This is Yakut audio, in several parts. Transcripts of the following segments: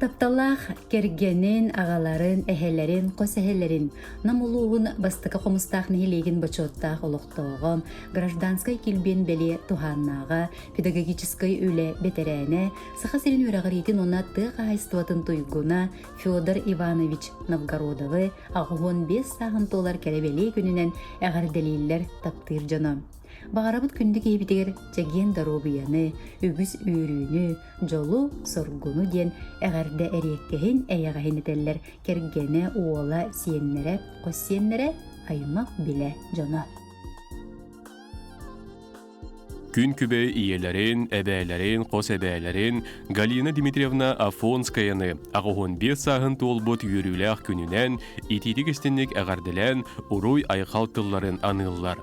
Тапталлаах кэргэнин, аҕаларын, эһэлэрин, хос эһэлэрин Нам улууһун бастакы Хомустаах нэһилиэгин бочуоттаах олохтооҕо, гражданскай килбиэн бэлиэ туһааннааҕа, педагогическай үлэ бэтэрээнэ, Саха сирин үөрэҕириитин уонна тыа хаһаайыстыбатын туйгуна Федор Иванович Новгородовы 85 сааһын туолар кэрэ бэлиэ күнүнэн эҕэрдэлииллэр таптыыр дьоно. Баҕарабыт күндү киһибитигэр чэгиэн доруобуйаны, үгүс үөрүүнү, дьолу-соргуну диэн эҕэрдэ эриэккэһин, эйэҕэһин этэллэр кэргэнэ, уола, сиэннэрэ, хос сиэннэрэ, аймах-билэ дьоно. Күн күбэй ийэлэрин, эбээлэрин, хос эбээлэрин Галина Дмитриевна Афонскаяны 85 сааһын туолбут үөрүүлээх күнүнэн итиитик-истинник эҕэрдэлээн уруй-айхал тылларын аныыллар.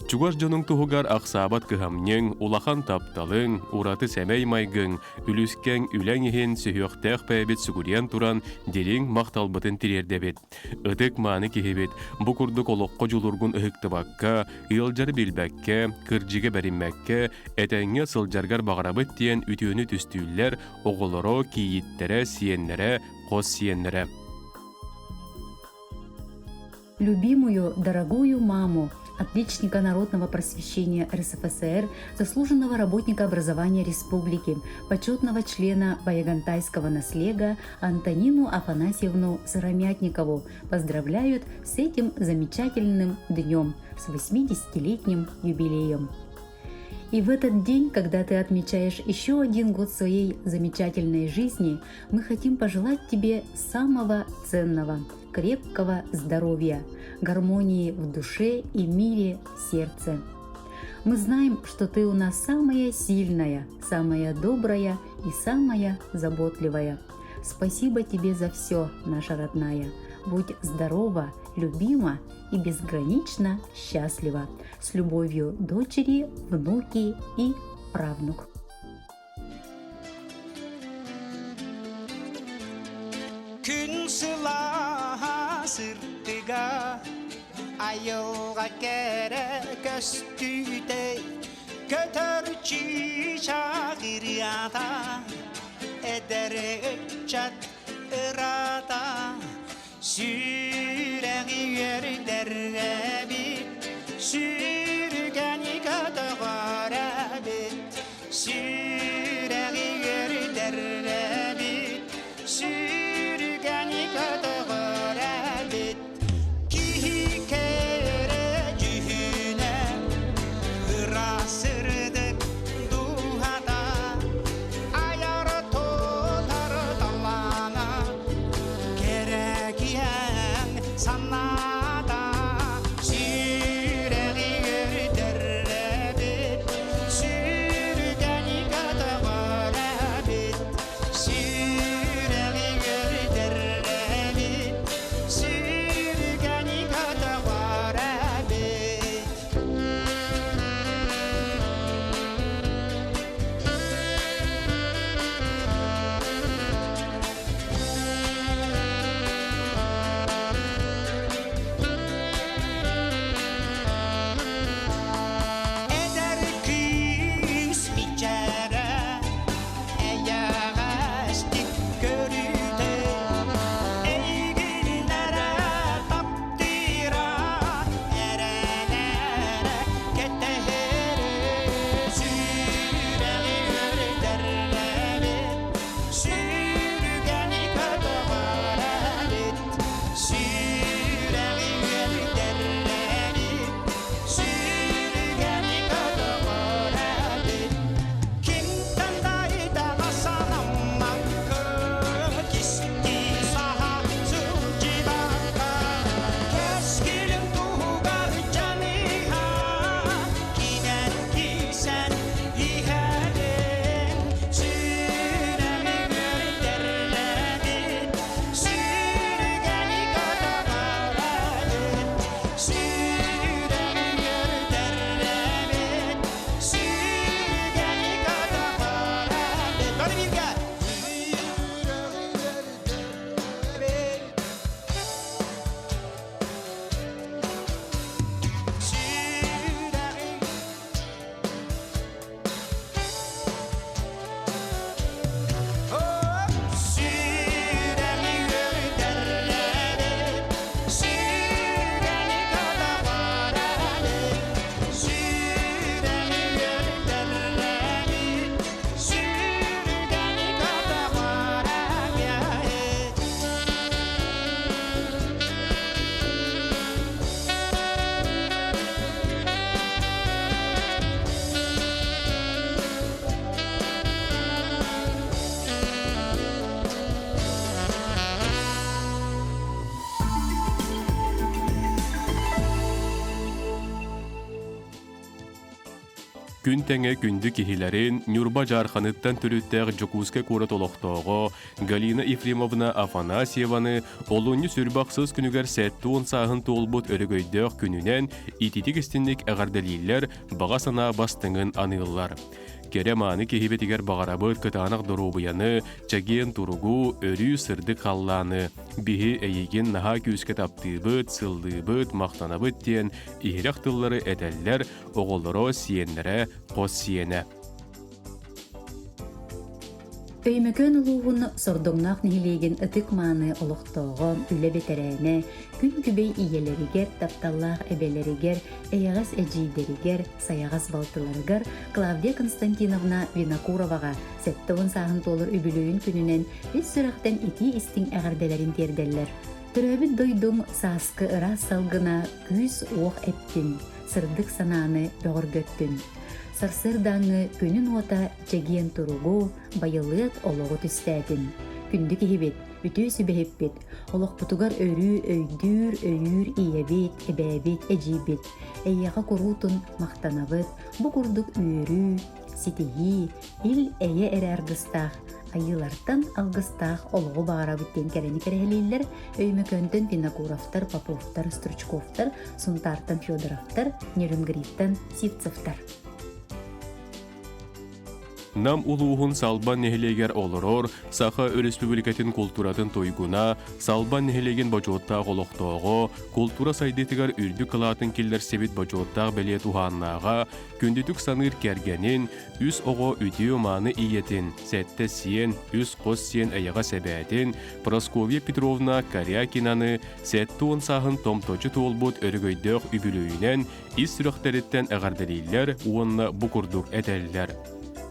Чугас дьонуҥ туһугар ахсаабат кыһамньыҥ, улахан тапталыҥ, ураты сэмэй майгыҥ, үлүскэҥ үлэҥ иһин сүһүөхтээх бэйэбит сүгүрүйэн туран дириҥ махталбытын тириэрдэбит. Ытык-мааны киһибит бу курдук олоххо дьулургун ыһыктыбакка, ыалдьары билбэккэ, кырдьыга бэриммэккэ, этэҥҥэ сылдьаргар баҕарабыт диэн үтүөнү түстүүллэр оҕолоро, кийииттэрэ, сиэннэрэ, хос сиэннэрэ. Любимую, дорогую маму, отличника народного просвещения РСФСР, заслуженного работника образования республики, почетного члена Баягантайского наслега Антонину Афанасьевну Сыромятникову поздравляют с этим замечательным днем, с 80-летним юбилеем. И в этот день, когда ты отмечаешь еще один год своей замечательной жизни, мы хотим пожелать тебе самого ценного – крепкого здоровья, гармонии в душе и мире в сердце. Мы знаем, что ты у нас самая сильная, самая добрая и самая заботливая. Спасибо тебе за все, наша родная. Будь здорова, любима и безгранично счастлива. С любовью дочери, внуки и правнук. Күн сылааһа сырдыга, айылҕа кэрэ көстүүтэ, көтөр чыычаах ырыата, эдэр ыччат ырата, Сүрэҕи үөрдэррэбит, сүргэни көтөҕөрөбүт, сүрэҕи үөрдэррэбит, сүргэни көтөҕөрөбүт. Киһи кэрэ дьүһүнэ, ыраас сырдык дууһата, айар тутар талаана Кэрэ киһэҥ санаата сүрэҕи. Күн тэҥэ күндү киһилэрин Ньурба Дьаарханыттан төрүттээх Дьокуускай куорат олохтооҕо Галина Ефремовна Афанасьеваны олунньу сүрбэ ахсыс күнүгэр 70 сааһын туолбут өрөгөйдөөх күнүнэн ититик истинник эҕэрдэлииллэр, баҕа санаа бастыҥын аныыллар. Кэрэ-мааны киһибитигэр баҕарабыт кытаанах доруобуйаны, чэгиэн туругу, өрүү сырдык халлааны. Биһи эйигин наһаа күүскэ таптыыбыт, сыллыыбыт, махтанабыт диэн иһирэх тыллары этэллэр оҕолоро, сиэннэрэ, хос сиэнэ. Өймөкөөн улууһун Сордоҥноох нэһилиэгин ытык-мааны олохтооҕо, үлэ бэтэрээнэ, күн күбэй ийэлэригэр, тапталлаах эбэлэригэр, эйэҕэс эдьиийдэригэр, сайаҕас балтыларыгар Клавдия Константиновна Винокуроваҕа 70 сааһын туолар үбүлүөйүн күнүнэн ис сүрэхтэн итии-истиҥ эҕэрдэлэрин тиэрдэллэр. Төрөөбүт дойдум сааскы ыраас салгына күүс-уох эптин, сырдык санааны бөҕөргөттүн. Сарсыардааҥҥы күнүн уота чэгиэн туругу, байылыат олоҕу түстээтин. Күндү киһибит, үтүө сүбэһиппит, олохпутугар өрүү өйдүүр, өйүүр ийэбит, эбээбит, эдьиийбит. Эйиэхэ куруутун махтанабыт, бу курдук үөрүү, ситиһии, ил-эйэ эрэ аргыстаах, айыылартан алгыстаах олоҕу баҕарабыт диэн кэрэни кэрэһэлииллэр Өймөкөөнтөн Винокуровтар, Поповтар, Стручковтар, Сунтаартан Федоровтар, Нерюнгриттан Сивцевтар. Нам улууһун Салбан нэһилиэгэр олорор Саха Өрөспүүбүлүкэтин култууратын туйгуна, Салбан нэһилиэгин бочуоттаах олохтооҕо, култуура сайдыытыгар үрдүк кылаатын киллэрсибит бочуоттаах бэлиэ туһааннааҕа, күндүтүк саныыр кэргэнин, үс оҕо үтүө-мааны ийэтин, сэттэ сиэн, үс хос сиэн эйэҕэс эбээтин Прасковья Петровна Корякинаны 70 сааһын томточу туолбут өрөгөйдөөх үбүлүөйүнэн ис сүрэхтэриттэн эҕэрдэлииллэр уонна бу курдук этэллэр.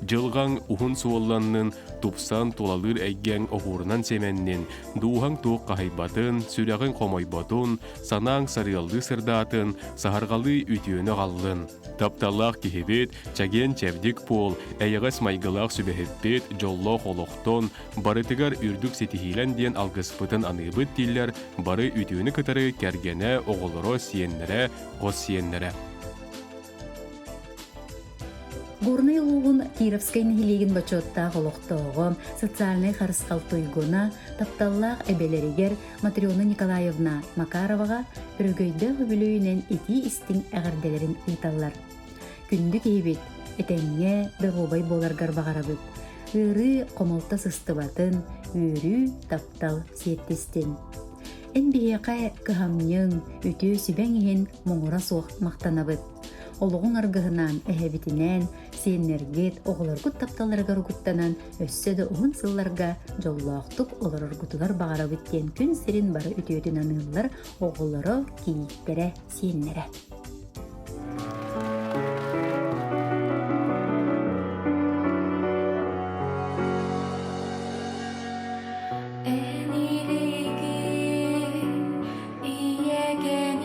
Дьылҕаҥ уһун суолланнын, тупсан тулалыыр эйгэҥ оһуорунан сэмэннин, дууһаҥ туох хаһыйбатын, сүрэҕиҥ хомойботун, санааҥ сарыаллыы сырдаатын, саһарҕалыы үтүөнү аҕаллын. Тапталлаах киһибит, чэгиэн-чэбдик буол, эйэҕэс майгылаах сүбэһиппит, дьоллоох олохтон, барытыгар үрдүк ситиһиилэн диэн алгыспытын аныыбыт дииллэр бары үтүөнү кытары кэргэнэ, оҕолоро, сиэннэрэ, хос сиэннэрэ. Горнай улууһун Кировскай нэһилиэгин бочуоттаах олохтооҕо, социальнай харысхал туйгуна, тапталлаах эбэлэригэр Матрена Николаевна Макароваҕа өрөгөйдөөх үбүлүөйүнэн итии-истиҥ эҕэрдэлэрин ыыталлар. Күндү киһибит, этэҥҥэ доруобай буоларгар баҕарабыт. Ыарыы хомолто сыстыбатын, үөрүү, таптал сиэттистин. Эн биһиэхэ кыһамньыҥ, үтүө сүбэҥ иһин муҥура суох махтанабыт. Олоҕуҥ аргыһынаан эһэбитинээн, сиэннэргит, оҕолоргут тапталларыгар угуттанан өссө да уһун сылларга дьоллоохтук олороргутугар баҕарабыт диэн күн сирин бары үтүөтүн аныыллар оҕолоро, кийииттэрэ, сиэннэрэ.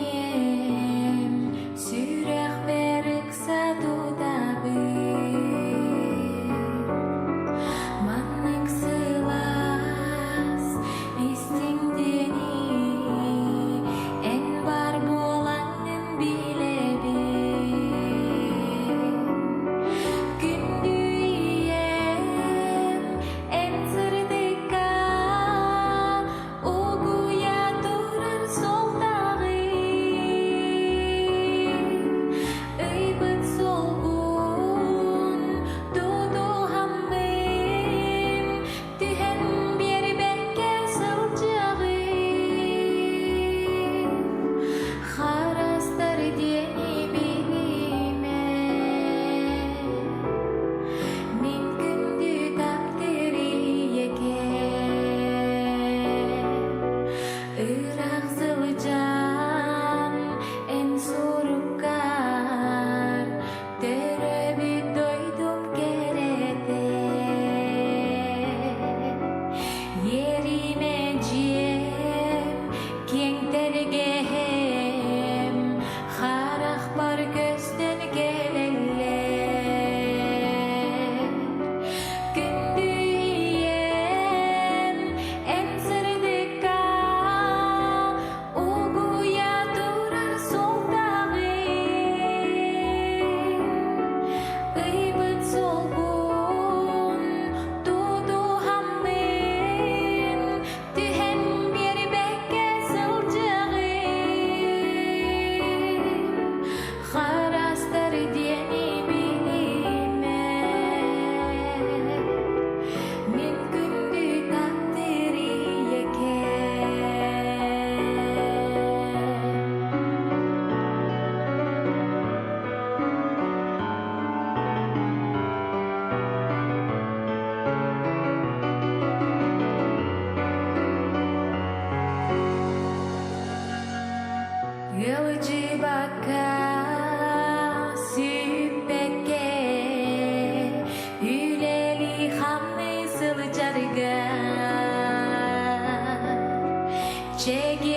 Ийэкэниэм, сүрэхпэр ыкса тутабын. Маннык сылаас истиҥ диэни эн бар буолаҥҥын билэбин. Күндү ийэм, эн сырдыкка. Чэгиэн.